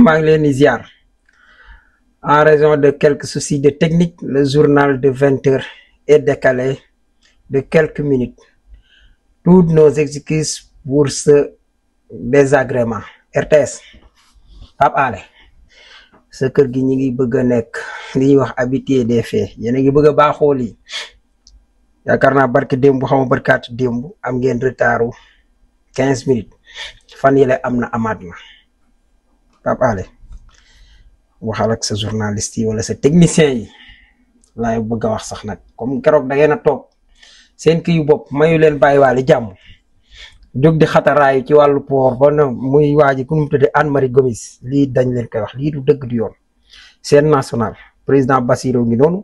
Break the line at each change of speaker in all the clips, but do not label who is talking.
maa ngi leen di ziar. En raison de quelques soucis de technique, le journal de 20 heures est décalé de quelques minutes. Toutes nos excuses pour ce désagrément. RTS Pape Alé sa kër gi ñi ngi bëgg a nekk li ñuy wax habitué des faits yéen a ngi bëgg a baaxoo lii yaakaar naa barke démb xaw ma barkaatu démb am ngeen retardu 15 minutes fan yële am na amaat na Pape Alé waxal ak sa journaliste yi wala sa technicien yi laay bëgg a wax sax nag comme keroog da ngeen a toog seen kii yu bopp mayu leen bàyyiwaale jàmm jóg di xataraayu ci wàllu poor ba na muy waaji ku mu tuddee Anne Marie Gomis lii dañ leen koy wax lii du dëgg du yoon seen national président Bassirou ngi noonu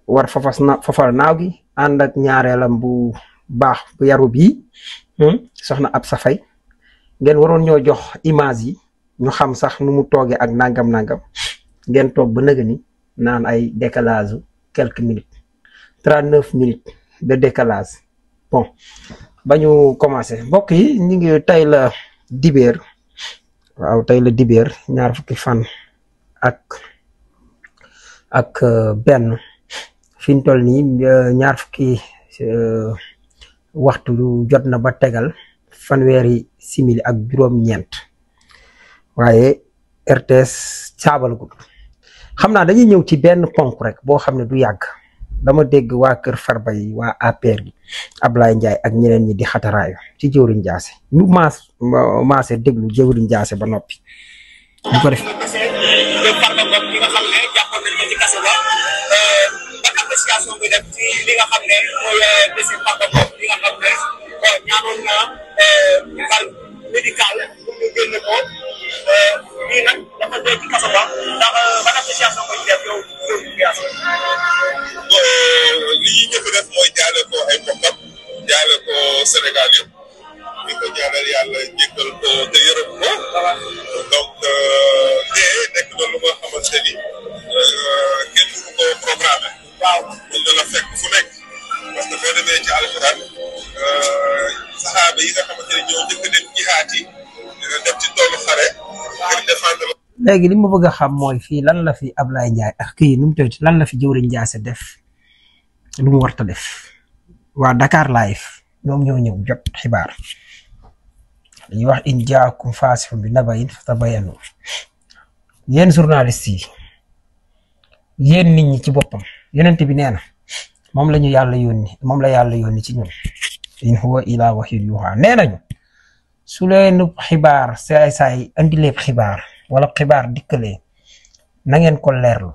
war fafal naaw gi ànd ak ñaareelam bu baax bu yaru bii soxna ab safay ngeen waroon ñoo jox image yi ñu xam sax nu mu toogee ak nangam ngeen toog ba nëga ni naan ay décalage quelques minutes 39 minutes de décalage bon ba ñu commencé mbokk yi ñu ngi tey la dibéer waaw tey la dibéer ñaar fukki fan ak benn fi ñu toll nii ñaar fukki waxtu jot na ba tegal fanweeri simili ak juróom-ñeent waaye RTS caabalagul xam naa dañuy ñëw ci benn ponk rek boo xam ne du yàgg dama dégg waa kër Farba yi waa APR gi Ablaye Ndiaye ak ñeneen ñi di xataraayu ci jëwriñ Jaase ñu maase déglu jëwriñ Jaase ba noppi ñu ko def
Farba Ngom ki nga xam ne jàppoon nañ ko ci kaso ba ban appréciation bi def ci li nga xam ne mooy dossier Farba Ngom li nga xam ne ñaanoon na val médical pour ñu génn ko lii nag dafa dee ci kaso ba ndax ban appréciation ko ci def yow
li ñuy njëkk def mooy jaale ko ay mbokkam jaale ko Sénégal yëpp di ko ñaanal yàlla jéggal ko te yërëm ko donc nekk na lu nga xamante ni kenn mënu ko programmé waaw mun na la fekk fu nekk parce que boo demee ci alxuraan saxaaba yi nga xamante ni ñoo njëkk dem jihaat yi def ci toolu xare ngir défendre.
léegi li ma bëgg a xam mooy fii lan la fi Ablaye Ndiaye ak kii nu mu tëdd lan la fi jëwriñ Jaase def lu mu warta def waa Dakar Live ñoom ñoo ñëw jot xibaar dañuy wax in jaakum faasiqun bi naba'in fatabayyanu yéen journaliste yi yéen nit ñi ci boppam yonent bi nee na moom la yàlla yónni ci ñun in huwa illaa wahyun yuuhaa nee nañu su leen xibaar saay andi lépp xibaar wala xibaar dikkalee na ngeen ko leerlu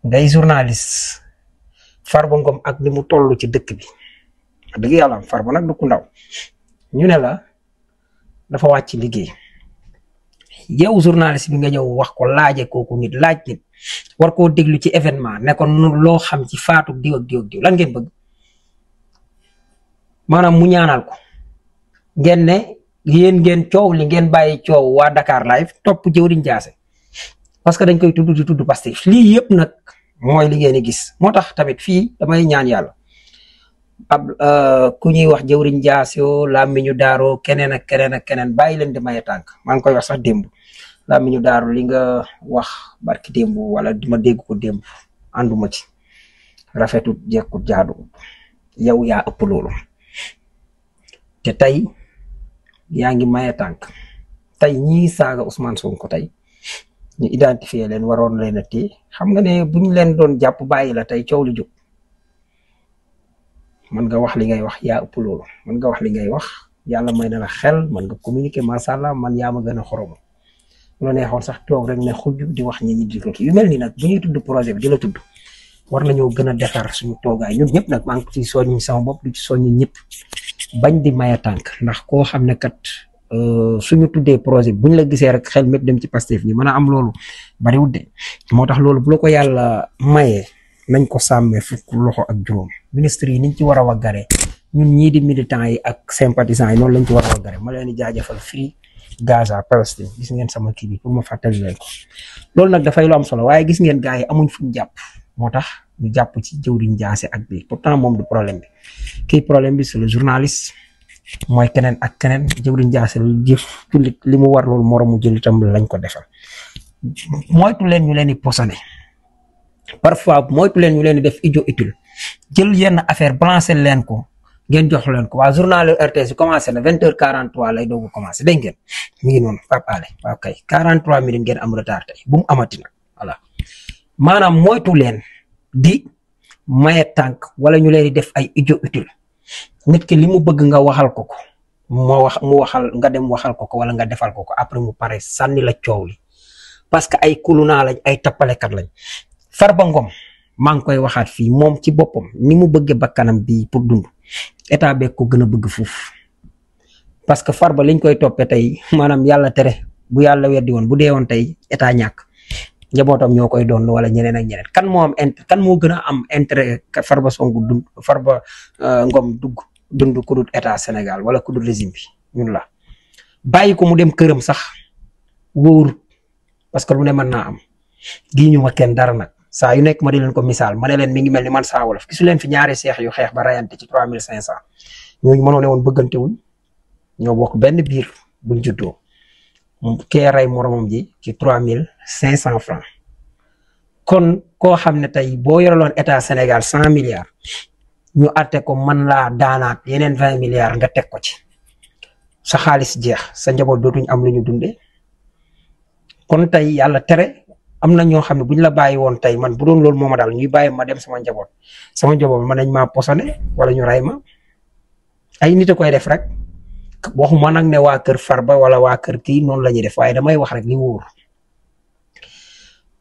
ngay journaliste Farba Ngom ak li mu toll ci dëkk bi dëgg yàlla Farba nag du ku ndaw ñu ne la dafa wàcc liggéey yow journaliste bi nga ñëw wax ko laaje kooku nit laaj nit war koo déglu ci événement ne ko loo xam ci faatu diw ak diw lan ngeen bëgg maanaam mu ñaanal ko ngeen ne yéen ngeen coow li ngeen bàyyi coow waa Dakar Live topp jëwriñ Jaase parce que dañ koy tudd di tudd Pastef lii yëpp nag mooy li ngeen di gis moo tax tamit fii damay ñaan yàlla ku ñuy wax jëwriñ Jaase yoo làmmiñu daaroo keneen ak keneen bàyyi leen di maye tànk maa ngi koy wax sax démb làmmiñu daaroo li nga wax barki démb wala di ma dégg ko démb ànduma ci rafetut jekkut jaadu yow yaa ëpp loolu te tey yaa ngi maye tànk tey ñii saaga Ousmane Sonko tey ñu identifier leen waroon leen a téye xam nga ne bu ñu leen doon jàpp bàyyi la tey coow li jóg mën nga wax li ngay wax yaa ëpp loolu mën nga wax li ngay wax yàlla may na la xel mën nga communiquer macha allah man yaa ma gën a xoromu loo neexoon sax toog rek ne xujj di wax ñi di ko yu mel ni nag bu ñuy tudd projet bi di la tudd war nañoo gën a defar suñu toogaay ñun ñëpp nag maa ngi ci soññi sama bopp du ci soññi ñëpp bañ di maye tànk ndax koo xam ne kat suñu tuddee projet buñ la gisee rek xel mépp dem ci Pastef ñi mën a am loolu bariwul de moo tax loolu bu la ko yàlla mayee nañ ko sàmmee fukk loxo ak juróom ministre yi niñ ci war a waggaree ñun ñii di militants yi ak sympathisants yi noonu lañ ci war a waggaree ma leen di jaajëfal fii Gaza Palestine gis ngeen sama kii bi pour ma fàttali leen ko loolu nag dafay lu am solo waaye gis ngeen gars yi amuñ fuñ jàpp moo tax ñu jàpp ci jëwriñ Jaase ak bi pourtant moom du problème bi kii problème bi c'est le journaliste mooy keneen ak keneen jëwriñ jaase jëf jullit li mu war loolu moromu jullitam lañ ko defal. moytu leen ñu leen di posone parfois moytu leen ñu leen di def idio utile jël yenn affaire balancé leen ko ngeen jox leen ko. waa journal RTS bi commencé na 20h43 lay doog a commencé dégg ngeen mi ngi noonu Pape Alé waaw kay 43 minutes ngeen am retard tey bu mu amati nag voilà maanaam moytu leen di maye tànk wala ñu leen di def ay idio utile. nit ki li mu bëgg nga waxal ko mu waxal nga dem waxal ko wala nga defal ko après mu pare sànni la coow li parce que ay kuluna lañ ay tappalekat lañ. Farba Ngom maa ngi koy waxaat fii moom ci boppam ni mu bëggee bakkanam bi pour dund état beeg ko gën a bëgg fuuf parce que Farba liñ koy toppee tey maanaam yàlla tere bu yàlla weddi woon bu dee woon tey état ñàkk njabootam ñoo koy doon wala ñeneen ak ñeneen kan moo gën a am intérêt Farba Sonko dund Farba Ngom dund ku dul état Sénégal wala ku dul régime bi ñun la bàyyi ko mu dem këram sax wóor parce que lu ne mën naa am gii ñu ma kenn dara nag saa yu nekk ma di leen ko misaal ma ne leen mi ngi mel ni man Saa Wolof gisu leen fi ñaari seex yu xeex ba rayante ci 3500 ñooñu mënoo ne woon bëggante wuñ ñoo bokk benn biir buñ juddoo kee rey moromam ji ci 3500 francs kon koo xam ne tey boo yoraloon état Sénégal 100 milliards ñu atte ko man laa daanaat yeneen 20 milliards nga teg ko ci sa xaalis jeex sa njaboot dootuñ am lu ñu dundee kon tey yàlla tere am na ñoo xam ne bu ñu la bàyyi woon tey man bu doon loolu moo ma daal ñuy bàyyi ma dem sama njaboot man nañ maa posone wala ñu ray ma ay nit a koy def rek waxuma nag ne waa kër Farba wala waa kër kii noonu la ñuy def waaye damay wax rek li wóor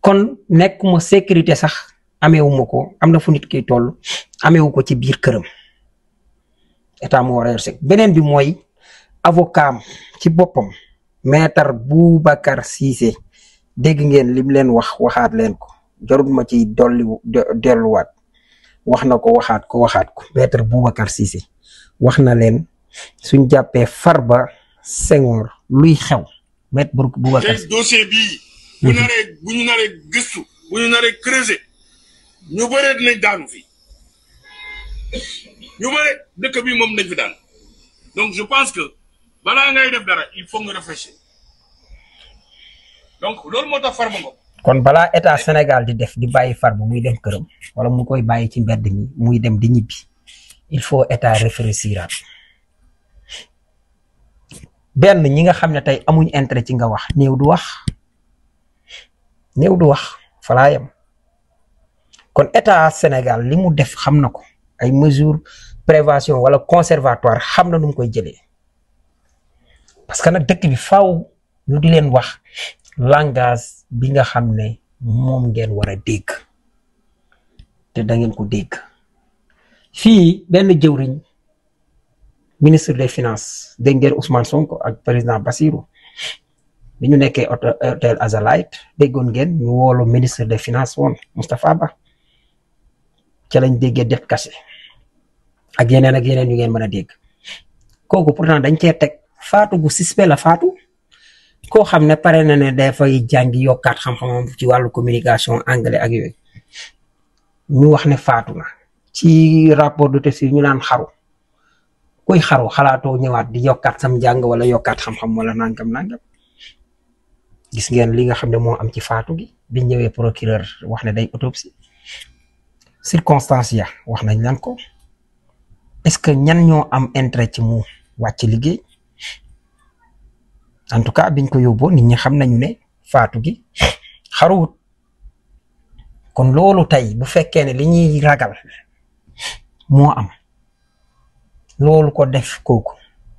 kon nekkuma sécurité sax ameewuma ko am na fu nit kiy toll ameewu ko ci biir këram état moo war a yor sek beneen bi mooy avocat ci boppam maître Boubacar Cissé dégg ngeen lim leen waxaat leen ko jarul ma ci delluwaat wax na ko waxaat ko maître Boubacar Cissé wax na leen suñ jàppee Farba Senghor luy xew maître Boubacar Cissé
dossier bii bu ñu naree gëstu bu ñu naree creuser ñu bëree dinañ daanu fii ñu bëree dëkk bi moom nañ fi daan donc je pense que balaa ngay def dara il faut nga réfléchir donc loolu moo tax Farba Ngom
kon balaa état Sénégal di def di bàyyi Farba muy dem këram wala mu koy bàyyi ci mbedd mi muy dem di ñibbi il faut état réfléchiraat benn ñi nga xam ne tey amuñ intérêt ci nga wax néew du wax falaa yam kon état Sénégal li mu def xam na ko ay mesures prévention wala conservatoire xam na nu mu koy jëlee parce que nag dëkk bi faaw ñu di leen wax langage bi nga xam ne moom ngeen war a dégg te da ngeen ko dégg fii benn jëwriñ ministre des finances dégg ngeen Ousmane Sonko ak président Bassirou bi ñu nekkee hôtel Azalaït déggoon ngeen ñu woolu ministre des finances woon Moustapha Ba ca lañ déggee def kase ak yeneen yu ngeen mën a dégg kooku pourtant dañ cee teg faatu gu suspect la faatu koo xam ne pare na ne dafay jàngi yokkaat xam-xamam ci wàllu communication anglais ak yooyu ñu wax ne faatu na ci rapport d'autopsie ñu naan xaru kuy xaru xalaatoo ñëwaat di yokkaat sam jàng wala yokkaat xam-xam wala nangam gis ngeen li nga xam ne moo am ci faatu gi bi ñëwee procureur wax ne day autopsie circonstance ya wax nañ lan ko est-ce que ñan ñoo am intérêt ci mu wàcc liggéey en tout cas biñ ko yóbboo nit ñi xam nañu ne faatu gi xaruwut kon loolu tey bu fekkee ne li ñuy ragal moo am loolu ko def kooku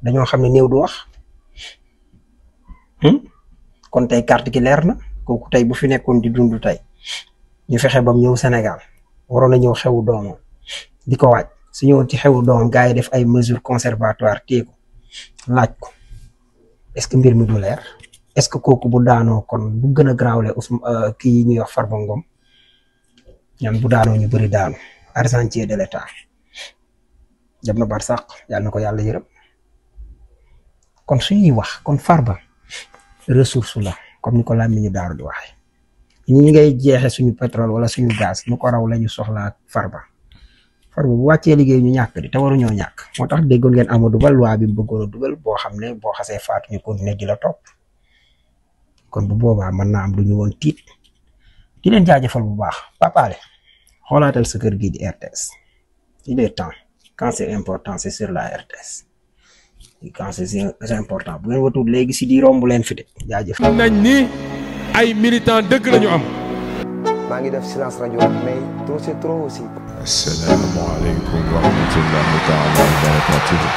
dañoo xam ne néew du wax kon tey carte gi leer na kooku tey bu fi nekkoon di dund tey ñu fexe bam ñëw Sénégal waroon na ñëw xewu doomam di ko waaj su ñëwoon ci xewu doomam gars yi def ay mesures conservatoires téye ko laaj ko est-ce que mbir mi du leer est-ce que kooku bu daanoo kon bu gën a garaawle kii ñuy wax Farba Ngom ñan bu daanoo ñu bëri daanu argentier de l'État dem na barsàq yàlla na ko yàlla yërëm kon suñuy wax kon Farba ressource la comme ni ko làmmiñu daaru di waxee ñi ngay jeexe suñu pétrole wala suñu gaz nu ko raw lañu soxlaa Farba farba bu wàccee liggéey ñu ñàkk di te waruñoo ñàkk moo tax déggoon ngeen Amadou Ba loi bi mu bëggoon a dugal boo xam ne boo xasee faatu ñu continuer di la topp kon bu boobaa mën naa am du ñu woon tiit di leen jaajëfal bu baax Pape Alé xoolaatal sa kër gii di RTS il est temps quand c'est important c'est sur la RTS quand c'est important bu ngeen watul léegi si di romb leen fi de jaajëf.
nañ ni ay militants dëgg lañu am.
maa ngi def silence rajo mais trop c'est trop aussi.
asalaamaaleykum wa rahmatullahi taala wa barakatuh.